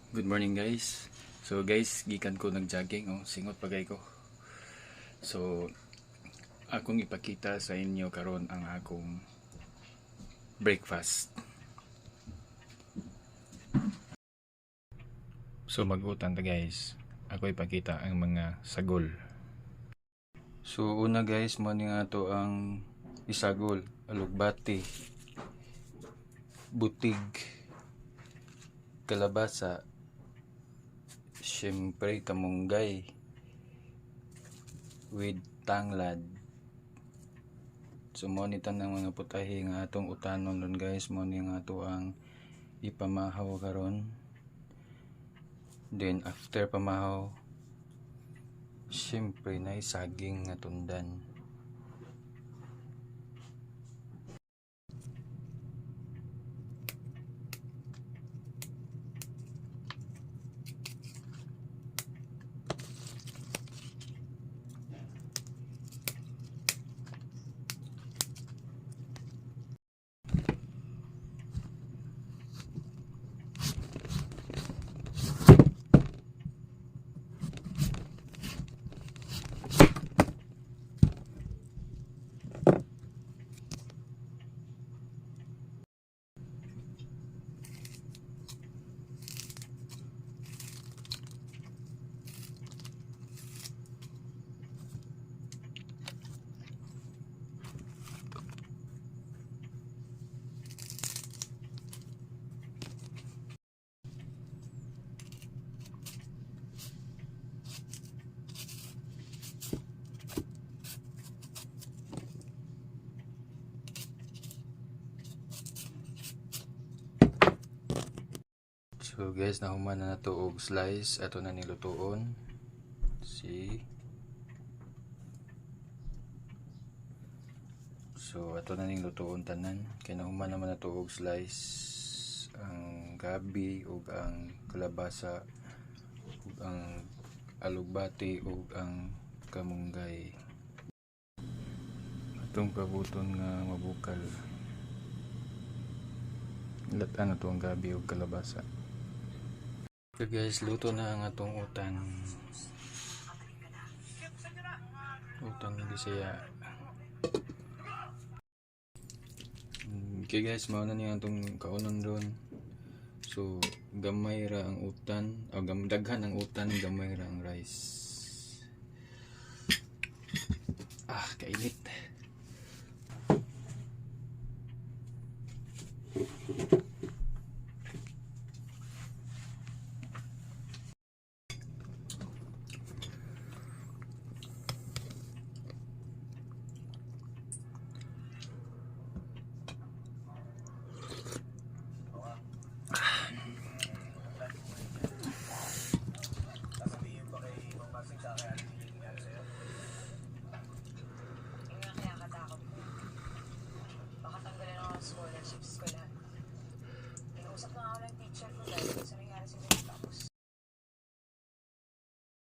Good morning, guys. So guys, gikan ko nag-jogging, oh, singot pagay ko. So akong ipakita sa inyo karon ang akong breakfast. So mag-utan ta, guys. Ako ipakita ang mga sagol. So una, guys, mo ni nga to ang isagol, alugbati, butig, kalabasa, syempre kamunggay with tanglad. So mo ni tanang mga putahe nga atong utanon ron, guys, mo ni nga ato ang ipamahaw karon. Then after pamahaw, syempre na saging nga tundan. So guys, nahuman na nato og slice, ato na nilutuon. See? So ato na ning lutuon tanan kay nahuman naman nato og slice ang gabi ug ang kalabasa ug ang alugbati ug ang kamunggay. Atong pabuton nga mabukal. Latan na to ang gabi ug kalabasa. So guys, luto na ang atong utan. Utan Bisaya. Okay guys, mao na niya atong kaunon ron. So, gamay ra ang utan, o daghan ang utan, gamay ra ang rice. Ah, kainit.